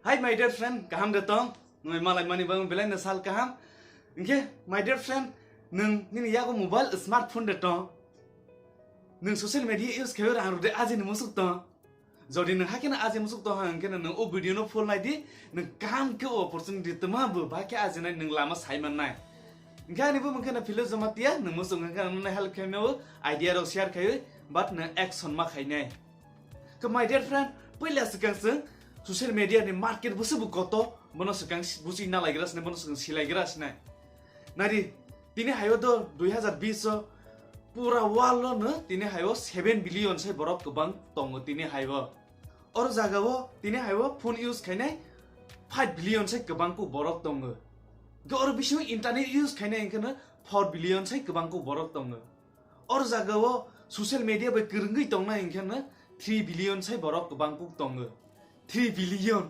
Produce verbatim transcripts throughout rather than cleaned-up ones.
Hi my dear friend, kaham de tong? Nwng malai mani bang belai na sal kaham. Inke my dear friend, nwng nini yago mobile smartphone de tong. Nwng social media use khayo rang rode aji ni musuk tong. Jodi nwng hakhe na aji musuk tong hang khe nwng o video no full nai di, nwng kaham khe opportunity tma bo ba khe aji nai nwng lama sai man nai. Inke ani bo mungkhe na philo joma tiya, nwng musuk hang khe nwng help khai meo, idea rok share khai, but nwng action ma khai nai. Khe my dear friend, puila swkang chwng social media ni market busu bu koto, bono swkang busi na laigra sine, bono swkang silaigra sine. Nari, tini hayo do dui hazar bis o pura world o no tini hayo seven billion sai borok kwbang tongo tini hayo. Oro jaga o tini hayo phone use khainai five billion sai kwbang ku borok tongo. Ge oro bisingo internet use khainai hwnkhe no four billion sai kwbang ku borok tongo. Or jaga o social media bai kwrwngwi tongnai hwnkhe no three billion sai borok kwbang kuk tongo. Three billion.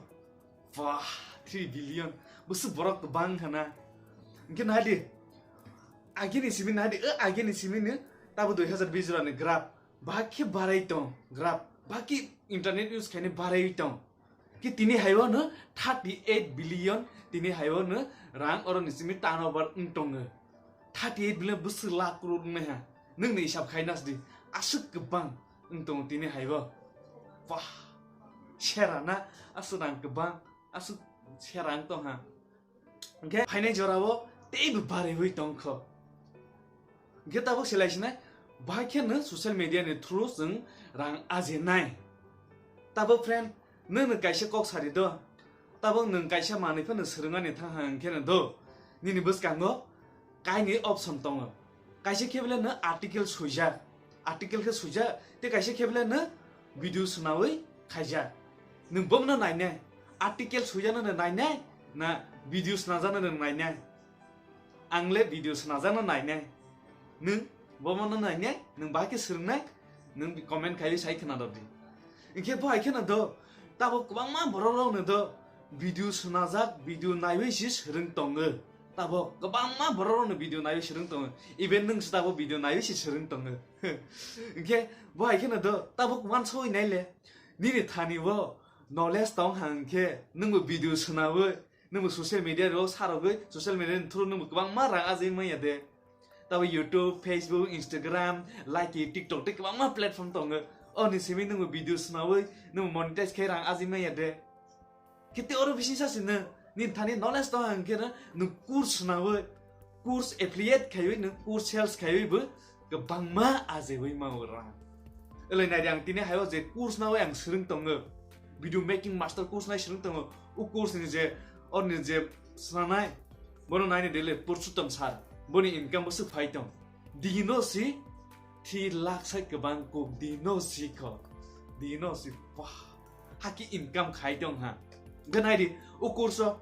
Wah, three billion. Busu borok kwbang khana. Hwnkhe nadi. Agini simi nadi, o agini simi ni tabo dui hazar bis rani graph. Bahai khe barai tong graph. Bahai khe internet use khaini barai tong. Ki tini hayo no thirty eight billion tini hayo no rang oro ni simi turnover wng tongo. Thirty eight billion bwswk lakh crore wngnai ha. Nwng ni hisab khai nas di. Aswk kwbang wng tongo tini hayo. Wah. Sera na aswk rang kwbang. Aswk sera wng tong ha. Hwnkhe phainai jorao teibo baraiwi tongkho. Hwnkhe tabuk se laisinai, bahai khe no social media ni through chwng rang ajinai. Tabuk friend, nwng no kaisa kok sari do. Tabuk nwng kaisa manwi phano swrwngmani thang hang khe no do. Nini bwskango kainwi option tongo. Kaisa khe bele no article suijak. Article khe suijak. Tei kaisa khe bele no video swnawi khaijak. Nwng bono nainai. Article suijano no nainai. Na video swnajano no nainai. Ang le video swnajano nainai. Nwng bono nainai. Nwng bahai khe swrwngnai. Nwng comment khaiwi sai khwna rw di. Hwnkhe bo hai kheno do, tabuk kwbangma borok rok no do video swnajak, video naiwi se swrwng tongo. Tabuk kwbangma borok rok no video naiwi swrwng tongo. Even nwng se tabuk video naiwi se swrwng tongo. Hwnkhe bo hai kheno do, tabuk uansawi nai le. Nini thani o knowledge tong hang khe nwngbo video swnawi, nwngbo social media rok sarogwi, social media ni through nwngbo kwbangma rang ajai manya de. Tabo YouTube, Facebook, Instagram, Likee, TikTok tei kwbangma platform tongo. O ni simi nwngbo video swnawi, nwngbo monetize khe rang ajai manya de. Khe tei oro bising sa se nwng, nini thani knowledge tong hang khe no, nwng course swnawi, course affiliate khaiwi nwng course sales khaiwi bo kwbangma ajaiwi mao rang. Elai nai di ang tini hayo je course nawi ang swrwng tongo. Video making master course nai swrwng tongo. O course ni je, or ni je sanai, bono naini dele Purushottam sir, boni income bo swk phai tong. Dino si three lakh sai kwbang kuk, dino si kho. Dino si, wah, haki income khai tong ha. Hwnkhe nai di, o course o,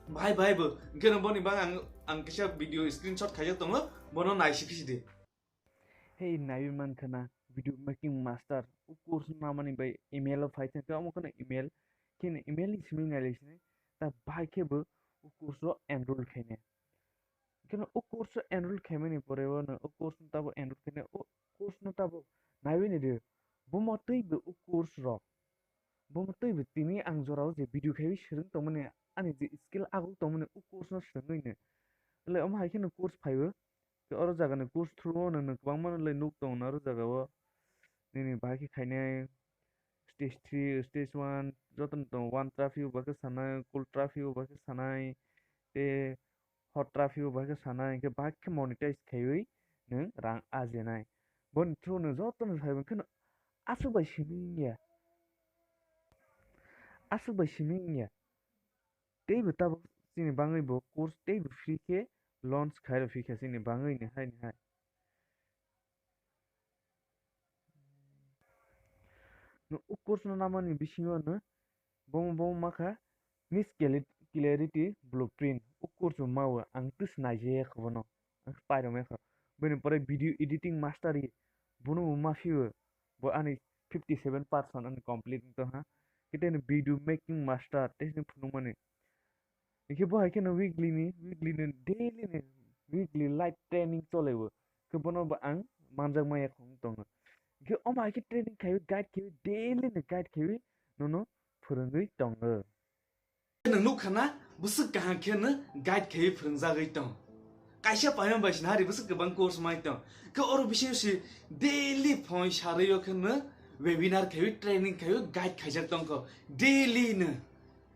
bhai, bhai bo, hwnkhe no boni bang ang, ang kisa video screenshot khaijak tongo, bono nai si phisi di. Hey, naiwi mankha na video making master. O course no namani bai email o phai thangkhe, omo kheno email. Kheno email ni simi nailai sini. Ta bahai khe bo o course o enroll khainai. Kheno o course o enroll khaimani pore o no o course no tabo enroll khainai. O course no tabo naiwi ni di. Bomo twi bo o course rok. Bomo twi bo tini ang jorao je video khaiwi swrwng tongmani ani je skill aguk tongmani o course no swrwngwi no. Le omo hai kheno course phaibo. Tei oro jaga ni course through o nwng kwbangma no le nuk tongo na oro jaga o. Nini bahai khe khainai stage three, stage one, joto no tongo, one trophy o bahai khe sanai, cool trophy o bahai khe sanai, tei hot trophy o bahai khe sanai, hwnkhe bahai khe monetize khaiwi nwng rang ajinai. Boni through no joto no phaibo kheno aswk bai simi wngya. Aswk bai simi wngya. Teibo tabuk chini bangwi bo course teibo free khe launch khai rw phi kha chini bangwi ni hai ni hai. No, o course no namani bisingo no bomo bomo makha Miss Cali-, Clarity Blueprint. O course bo mawo ang tus naijaya kho bono. Ang pairok maya kho. Bini pore video editing master i bono bo maphio. Bo ani fifty seven percent ani complete wngtong ha. Khe tei video making master tei phunukmani. Hingke bo hai kheno weekly ni, weekly ni, daily ni, weekly live training chole o. Khe bono bo ang manjak maya khong tongo. Hingke omo hai khe training khaiwi, guide khaiwi, daily ni guide khaiwi nono phwrwngwi tongo. Nwng nukha na, bwswk kaham khe no guide khaiwi phwrwngjagwi tong. Kaisa payam bai sinari bwswk kwbang course mai tong. Khe oro bising si daily phone sarwi o khe no webinar khaiwi, training khaiwi guide khaijak tongkho. Daily no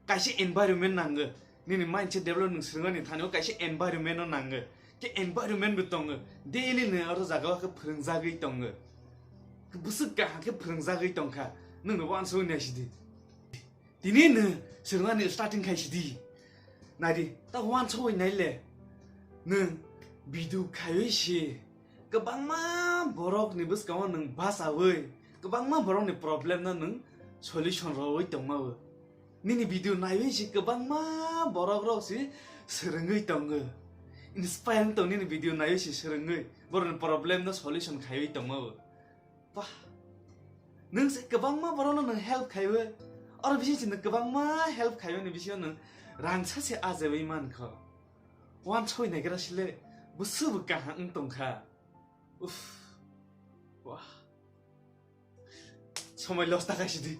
kaisa environment nango. Nini mindset develop nwng swrwngmani thani o kaisa environment no nango. Khe environment bo tongo. Daily no oro jaga o khe phwrwngjagwi tongo. Bwswk kaham khe phwrwngjagwi tongkha. Nwng no wansugwi naisidi. Tini no swrwngmani starting khaisidi. Naidi, ta wansugwi naile. Nwng video khaiwi si kwbangma borokni bwskango nwng bachawi, kwbangma borokni problem no nwng solution rwwi tongmao. Nini video naiwi si kwbangma borok rok si swrwngwi tongo. Inspire wng tong nini video naiwi si swrwngwi borokni problem no solution khaiwi tongmao. Wah. Nwng se kwbangma borokno nwng help khaiwi. Oro bising se nwng kwbangma help khaiwi bisingo nwng rang sa se ajewi mankho. Wansoi naigra sile bwswk bo kaham wng tongkha. Uff. Wah. Somoi loss ta khaisidi.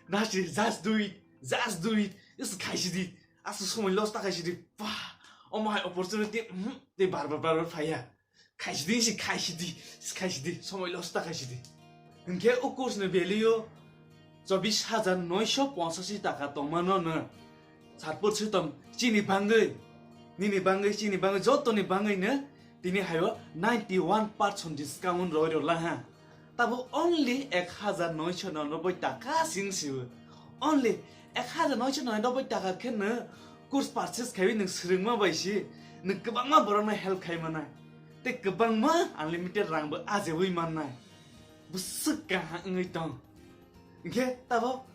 Nasi, just do it. Just do it. Is khaisidi. Asu somoi loss ta khaisidi. Wah. Omo hai opportunity. Mhm. Tei bar bar bar bar phaiya. Khaisidi si khaisidi, si khaisidi, somoi loss ta khaisidi. Hinkhe o course ni value o chobis hajar noisho ponchashi taka tongmano no. Satpur sutom chini bangwi, nini bangwi, chini bangwi, jotoni bangwi no tini hayo ninety one percent discount roi rw laha. Tabo only ek hajar noisho nonoboi taka sing siyo. Only ek hajar noisho nonoboi taka khe no course purchase khaiwi nwng swrwngma bai si, nwng kwbangma borokno help khai manai. Tei kwbangma unlimited rang bo ajewi mannai. Bwswk kaham wngwi tong. Hinkhe tabo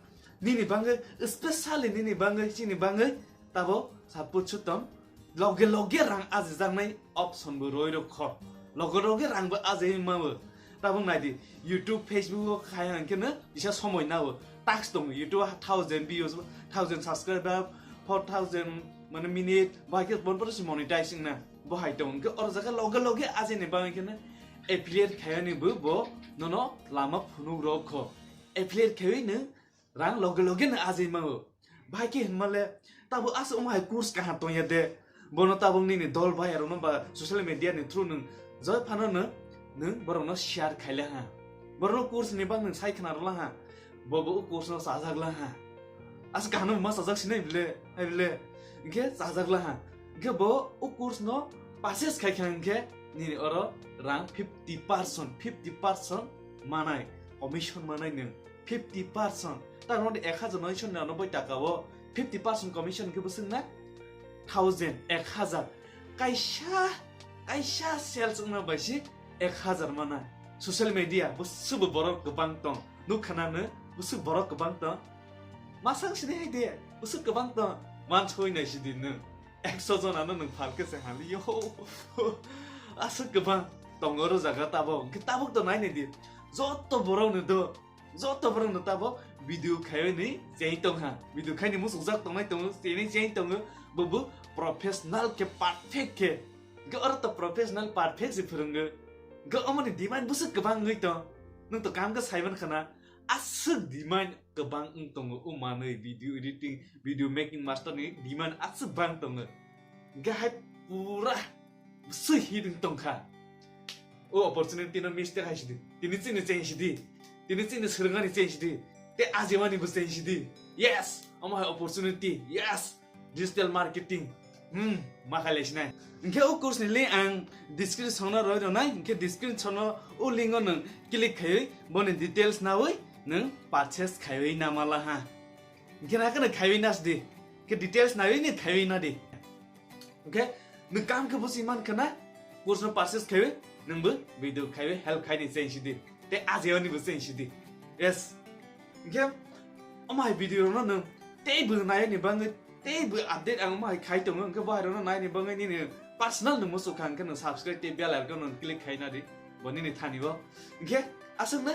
nini bangwi, specially nini bangwi, chini bangwi tabo Satpur sutom loge loge rang ajejaknai option bo roi rw kho. Loge loge rang bo ajewi mabo. Tabuk naidi, YouTube, Facebook o khai hang khe no kisa somoi nao. Task tongo, YouTube ha thousand views, thousand subscriber, four thousand mane minute, bahai khe bon poro se monetize wngna. Bo hai tongo, hinkhe oro jaga loge loge ajeni bagwi khe no affiliate khaiyani bo, bo nono lama phunuk rw kho. Affiliate khaiwi no rang loge loge no ajai mao. Bahai khe hinmale, tabo aswk omo hai course kaham tongya de. Bono tabuk nini dol bai rokno ba social media ni through nwng joi phano no nwng borokno share khaile ha. Borokno course ni bang nwng sai khna rwla ha. Bo bo o course no chajak la ha. Aswk kaham no ma chajak sinai bile, hai bile. Hinkhe chajak la ha. Hinkhe bo o course no purchase khai kha hinkhe nini oro rang fifty percent, fifty percent manai, commission manai nwng. Fifty percent. Tar mane ek hajar noisho niranoboi taka o fifty percent commission khe bwswk na? Thousand, ek hajar. Kaisa, kaisa sales wngna bai si ek hajar mana. Social media bwswk bo borok kwbang tong. Nukha na no bwswk borok kwbang tong. Masang sini hai de, bwswk kwbang tong. Mansoi nai sidi nwng. Ekso jona no nwng phalke se hali yo. Aswk kwbang tongo oro jaga tabok. Hwnkhe tabok to nai nai di. Joto borok no do. Joto borok no tabok video khaiwi ni cheng tong ha. Video khaini musukjak tongnai tongo, chini cheng tongo. Bo bo professional khe, perfect khe. Hwnkhe oro to professional perfect se phwrwngo. Hwnkhe omoni demand bwswk kwbang wngwi tong. Nwng to kam khe saiman khana. Aswk demand kwbang wng tongo o manwi, video editing, video making master ni demand aswk bang tongo. Hwnkhe hai pura bwswk hit wng tongkha. O opportunity no miss te khai sidi. Tini chini cheng sidi. Tini chini swrwngani cheng sidi. Te ajimani bo cheng sidi. Yes! Omo hai opportunity. Yes! Digital marketing. Hmm, ma khai lai sinai. Hwnkhe o course ni link ang description no roi rwnai. Hwnkhe description no o link o nwng click khaiwi boni details nawi nwng purchase khaiwi na mala ha. Hwnkhe na kheno khaiwi nas di. Hwnkhe details naiwi ni khaiwi na di. Hwnkhe nwng kam khe busi man khana, course no purchase khaiwi, nwngbo video khaiwi help khaini cheng sidi. Tei ajeoni bo cheng sidi. Yes. Hwnkhe omo hai video no nwng tei bo nai ni bangwi, tei bo update ang omo hai khai tongo, hwnkhe bo hai rokno nai ni bangwi nini personal nwng muchuk kha, hwnkhe nwng subscribe tei bell icon no click khai na di. Bo nini thani bo. Hwnkhe aswk no,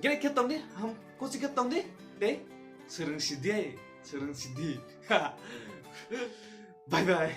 gere khe tong di, ham kuchi khe tong di, tei swrwng sidi, swrwng sidi. Bye bye.